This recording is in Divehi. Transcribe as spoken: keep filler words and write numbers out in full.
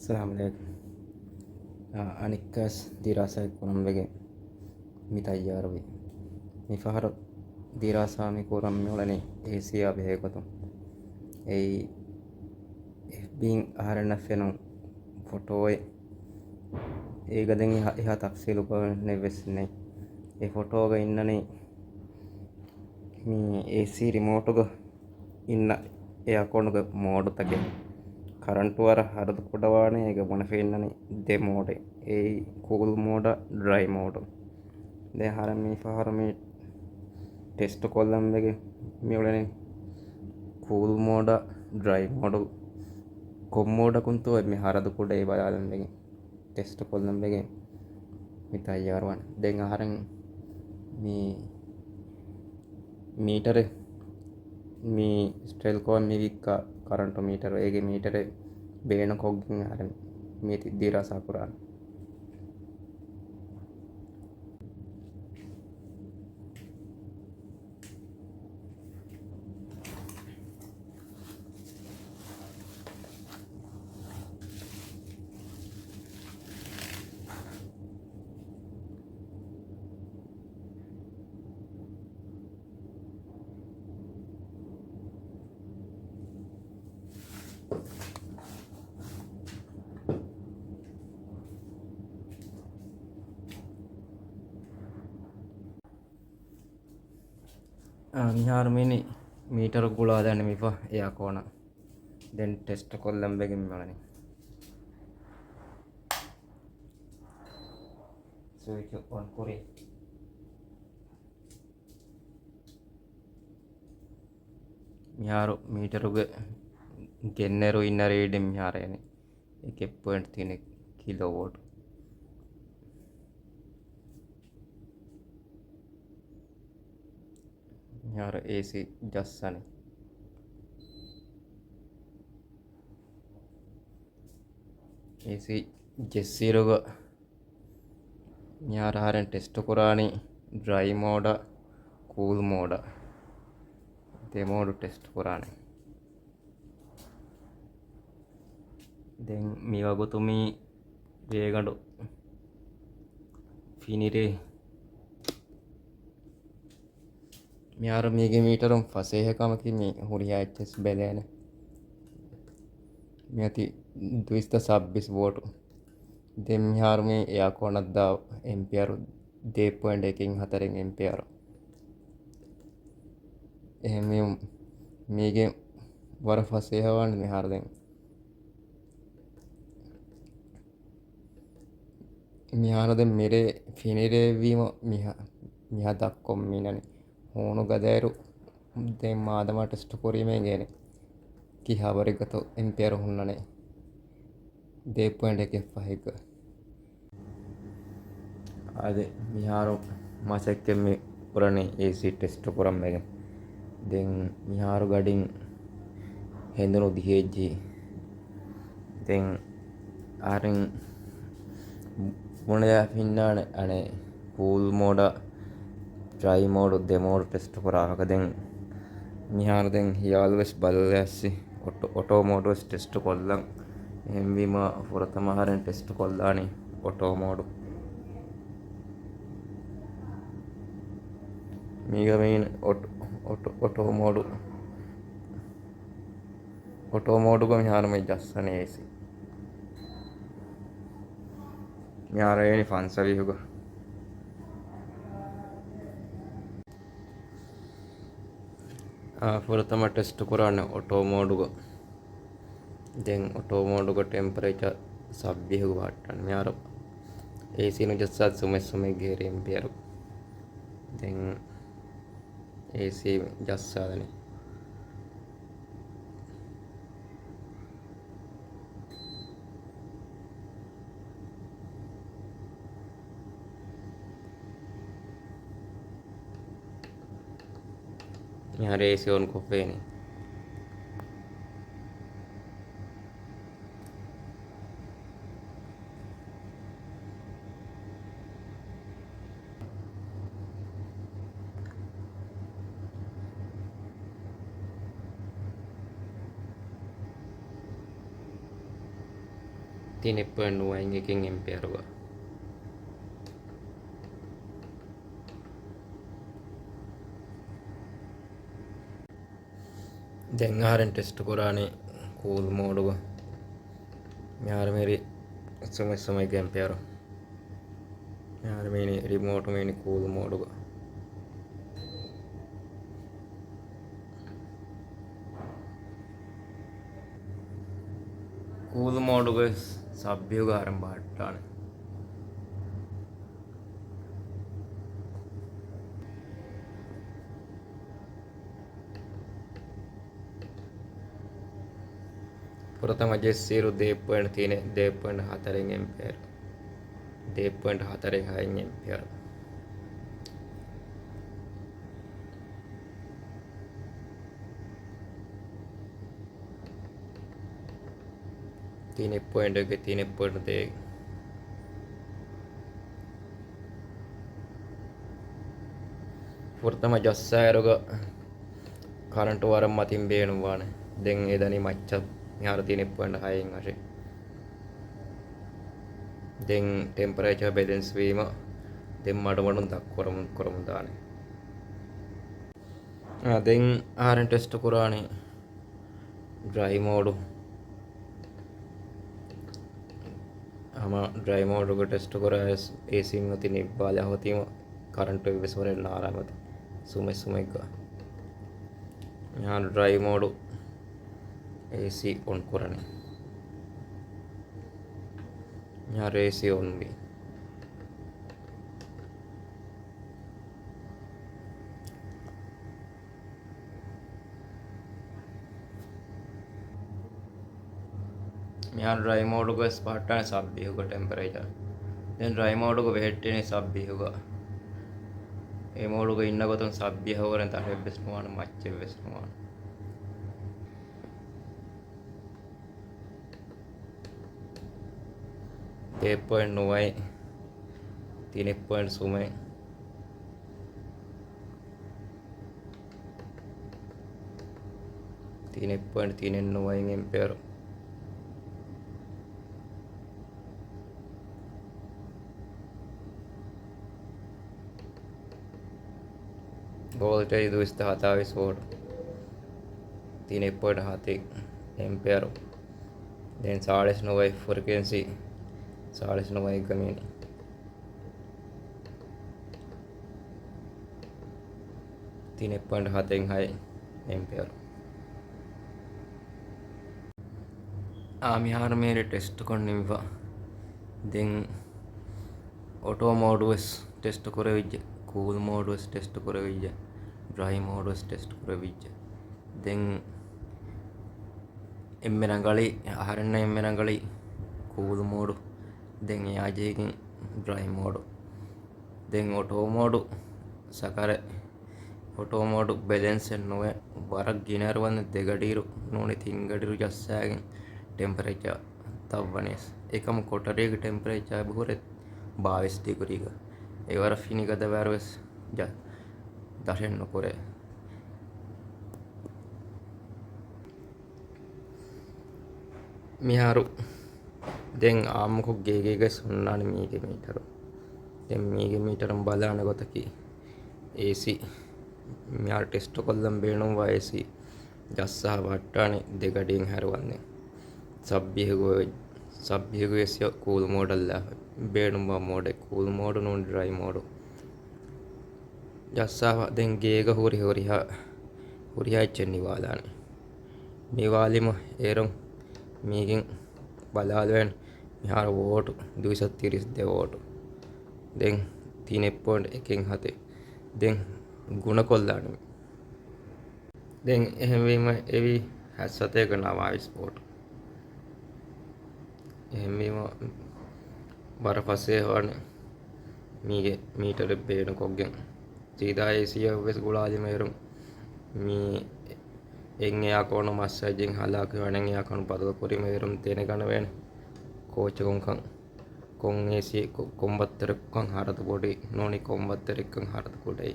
އައްސަލާމު ޢަލައިކުމް. އަ، އަނެއްކާސް ދިރާސާއެއް ކުރަން ވެގެން މި ތައްޔާރުވީ. މިފަހަރު ދިރާސާ މި ކުރަން މިއުޅެނީ އޭސީއާ ބެހޭގޮތުން. އެއީ އެފްބީން އަހަރެންނަށް ފެނުނު ފޮޓޯއެއް. އޭގަ ދެން އެހާ، އެހާ ތަފްސީލު ކުރަން އެއްވެސް ނެތް. އެ ފޮޓޯގަ އިންނަނީ މި އޭސީ ރިމޯޓުގަ އިންނަ އެއާކޯނުގެ މޯޑުތަކެއް. ކަރަންޓު ވަރަށް ހަރަދު ކުޑަވާނެ އޭގެ ބުނެފަ އިންނަނީ ދެ މޯޑެއް. އެއީ ކޫލް މޯޑާ ޑްރައި މޯޑު. ދެން އަހަރެން މި ފަހަރު މި ޓެސްޓު ކޮށްލަން ވެގެން މިއުޅެނީ ކޫލް މޯޑާ ޑްރައި މޯޑު. ކޮން މޯޑަކުންތޯ މި ހަރަދު ކުޑައީ ބަލާލަން ވެގެން. ޓެސްޓު ކޮށްލަން ވެގެން މި ތައްޔާރުވާނެ. ދެން އަހަރެން މި މީޓަރެއް، މި ސްޓެލްކޯ މި ވިއްކާ ކަރަންޓު މީޓަރު، އޭގެ މީޓަރެއް ބޭނުންކޮށްގެން އަހަރެން މި ދިރާސާ ކުރާނެ. އާ، މިހާރު މިނި މީޓަރު ގުޅާލާނެ މިފަ އެއާކޯނަށް. ދެން ޓެސްޓު ކޮށްލަން ވެގެން މިއުޅެނީ. ސުއިޗު އޮން ކުރި. މިހާރު މީޓަރުގެ ގެންނެރު އިންނަ ރީޑިން މިހާރު އެނި. އެކެއް ޕޮއިންޓް ތިނެއް ކިލޯވޯޓް. މިހާރު އޭސީ ޖައްސަނީ. އޭސީ ޖެއްސިއިރުގަ މިހާރު އަހަރެން ޓެސްޓު ކުރާނީ ޑްރައި މޯޑަށް، ކޫލް މޯޑަށް. ދެ މޯޑު ޓެސްޓު ކުރާނެ. ދެން މިވަގުތު މީ ރޭގަނޑު ފިނިރޭ. މިހާރު މީގެ މީޓަރުން ފަސޭހަ ކަމަކީ މި ހުރިހާ އެއްޗެސް ބެލޭނެ. މިއޮތީ ދުއިސައްތަ ސައްބީސް ވޯޓު. ދެން މިހާރު މި އެއާކޯނަށް ދާ އެމްޕިއަރު ދެ ޕޮއިންޓް އެކެއް ހަތަރެއް އެމްޕިއަރު. އެހެންވީމަ މީގެ ވަރަށް ފަސޭހަވާނެ މިހާރު ދެން. މިހާރު ދެން މިރޭ ފިނިރޭ ވީމަ މިހާ، މިހާ ދައްކޮށް މިނަނީ ހޫނު ގަދައިރު. ދެން މާދަމާ ޓެސްޓު ކުރީމަ އިނގޭނެ ކިހާވަރެއްގަތޯ އެމްޕިއަރު ހުންނަނީ. ދެ ޕޮއިންޓް އެކެއް ފަހެއްގަ. އާދެ، މިހާރު މަސައްކަތް މި ކުރަނީ އޭސީ ޓެސްޓު ކުރަން ވެގެން. ދެން މިހާރު ގަޑިން ހެނދުނު ދިހައެއްޖެ. ދެން އަހަރެން ބުނެލާފަ އިންނާނެ އަނެއް ކޫލް މޯޑާ ޑްރައި މޯޑު ދެ މޯޑު ޓެސްޓު ކުރާ ހަކަ. ދެން މިހާރު ދެން ހިޔާލު ވެސް ބަލަލައްސި އޮޓޯ، އޮޓޯ މޯޑު ވެސް ޓެސްޓު ކޮށްލަން. އެހެންވީމަ ފުރަތަމަ އަހަރެން ޓެސްޓު ކޮށްލާނީ އޮޓޯ މޯޑު. މީގަ މީން އޮޓޯ، އޮޓޯ، އޮޓޯ މޯޑު. އޮޓޯ މޯޑުގަ މިހާރު މި ޖައްސަނީ އޭސީ. މިހާރު އޭނި ފަންސަވީހުގަ. އާ، ފުރަތަމަ ޓެސްޓު ކުރާނެ އޮޓޯ މޯޑުގަ. ދެން އޮޓޯ މޯޑުގަ ޓެމްޕަރޭޗަރ ސައްބީހުގަ ވައްޓަން. މިހާރު އޭސީ ނުޖައްސާ ސުމެއް ސުމެއްގެ ހެރި އެމްޕިއަރު. ދެން އޭސީ ޖައްސާލަނީ. މިހާރު އޭސީ އޮން ކޮށްފައިނީ. ތިނެއް ޕޮއިންޓް ނުވައިން އެކެއް އެމްޕިއަރުގަ. ދެން އަހަރެން ޓެސްޓް ކުރާނީ ކޫލް މޯޑުގަ. މިހާރު މިހިރީ ސުމެއް ސުމެއްގެ އެމްޕިއަރު. މިހާރު މީނީ ރިމޯޓު މީނީ ކޫލް މޯޑުގަ. ކޫލް މޯޑުގަ ސައްބީހުގަ އަހަރެން ބަހައްޓާނެ. ފުރަތަމަ ޖެއްސިއިރު ދޭއް ޕޮއިންޓް ތިނެއް، ދޭއް ޕޮއިންޓް ހަތަރެއް އެމްޕިއަރު، ދޭއް ޕޮއިންޓް ހަތަރެއް ހައެއް އެމްޕިއަރު. ތިނެއް ޕޮއިންޓެއްގެ ތިނެއް ޕޮއިންޓް ދޭއް. ފުރަތަމަ ޖައްސާއިރުގަ ކަރަންޓު ވަރަށް މަތިން ބޭނުންވާނެ. ދެން އެ ދަނީ މައްޗަށް މިހާރު ތިނެއް ޕޮއިންޓް ހައެއް އަށެއް. ދެން ޓެމްޕަރޭޗަރ ބެލެންސް ވީމަ، ދެން މަޑުމަޑުން ދަށްކުރަމުން، ކުރަމުން ދާނެ. އާ، ދެން އަހަރެން ޓެސްޓް ކުރާނީ ޑްރައި މޯޑު. ހަމަ ޑްރައި މޯޑުގަ ޓެސްޓް ކުރާ އެސް، އޭސީން އޮތީ ނިއްވާލާ ހޮތީމަ، ކަރަންޓު އެއްވެސް ވަރެއް ނާރާމަތި ސުމެއް ސުމެއްގަ. މިހާރު ޑްރައި މޯޑު އޭސީ އޮން ކުރަނީ. މިހާރު އޭސީ އޮން ވީ. މިހާރު ޑްރައި މޯޑުގަ ވެސް ބަހައްޓާނެ ސައްބީހުގަ ޓެމްޕަރޭޗަރ. ދެން ޑްރައި މޯޑުގަ ބެހެއްޓޭނެ ސައްބީހުގަ. އެ މޯޑުގަ އިންނަ ގޮތުން ސައްބީހަށް ވަރަށް ދަށެއްވެސް ނުވާނެ، މައްޗެއްވެސް ނުވާނެ. ދޭއް ޕޮއިންޓް ނުވައެއް، ތިނެއް ޕޮއިންޓް ސުމެއް، ތިނެއް ޕޮއިންޓް ތިނެއް ނުވައެއް އެމްޕިއަރު. ވޯލްޓޭޖް ދުއިސައްތަ ހަތާވީސް ވޯޓް، ތިނެއް ޕޮއިންޓް ހަތެއް އެމްޕިއަރު. ދެން ސާޅީސް ނުވައެއް ފްރިކުއެންސީ، ސާޅީސް ނުވައެއްގަ މީނީ ތިނެއް ޕޮއިންޓް ހަތެއް ހައެއް އެމްޕިއަރު. އާ، މިހާރު މޭރި ޓެސްޓް ކޮށް ނިމިފަ. ދެން އޮޓޯ މޯޑު ވެސް ޓެސްޓް ކުރެވިއްޖެ، ކޫލް މޯޑު ވެސް ޓެސްޓް ކުރެވިއްޖެ، ޑްރައި މޯޑު ވެސް ޓެސްޓް ކުރެވިއްޖެ. ދެން އެންމެ ރަނގަޅީ، އަހަރެންނަށް އެންމެ ރަނގަޅީ ކޫލް މޯޑު. ދެން އެއާ ޖެހިގެން ޑްރައި މޯޑު. ދެން އޮޓޯ މޯޑު ސަކަރެ، އޮޓޯ މޯޑު ބެލެންސެއް ނުވެ، ވަރަށް ގިނައިރު ވަންދެން ދެ ގަޑިއިރު ނޫނީ ތިން ގަޑިއިރު ޖައްސާގެން ޓެމްޕަރޭޗާ ދަށްވަނީސް. އެކަމު ކޮޓަރީގެ ޓެމްޕަރޭޗާ އެބަހުރޭ ބާވީސް ޑިގްރީގަ. އެވަރަށް ފިނިގަދަވާއިރު ވެސް ޖަ-، ދަށެއް ނުކުރޭ. މިހާރު ދެން އާއްމުކޮށް ގޭގޭގައި ހުންނާނެ މީގެ މީޓަރު. ދެން މީގެ މީޓަރުން ބަލާނެ ގޮތަކީ އޭސީ މިހާރު ޓެސްޓު ކޮށްލަން ބޭނުންވާ އޭސީ ޖައްސާ ވައްޓާނެ ދެ ގަޑިއިން ހަރުވަންދެން. ސައްބީހުގަ، ސައްބީހުގަ އޭސީ ކޫލް މޯޑަށް ލާފަ ބޭނުންވާ މޯޑެއް ކޫލް މޯޑު ނޫން ޑްރައި މޯޑު. ޖައްސާފަ ދެން ގޭގަ ހުރި ހުރިހާ، ހުރިހާ އެއްޗެއް ނިވާލާނެ. ނިވާލީމަ އޭރުން މީގެން ބަލާލަވަން މިހާރު ވޯޓު ދުއިސައްތަ ތިރީސް ދެ ވޯޓު. ދެން ތިނެއް ޕޮއިންޓް އެކެއް ހަތެއް. ދެން ގުނަކޮށްލާނެ. ދެން އެހެންވީމަ އެވީ ހަތްސަތޭކަ ނަވާވީސް ވޯޓު. އެހެންވީމަ ވަރަށް ފަސޭހަވާނެ މީގެ މީޓަރެއް ބޭނުންކޮށްގެން. ސީދާ އޭސީއަށް ވެސް ގުޅާލީމަ އޭރުން މީ އެއް އެއާކޯނު މައްސައްޖެން ހަލާކު ވަނެއް އެއާކޯނު ބަދަލުކުރީމަ އޭރުން ދެނެގަނެވޭނެ ކޯޗަކުންކަން. ކޮން އޭސީ ކޮ-، ކޮން ބައްތަރެއްކަން ހަރަދު ބޮޑީ ނޫނީ ކޮން ބައްތަރެއްކަން ހަރަދު ކުޑައީ.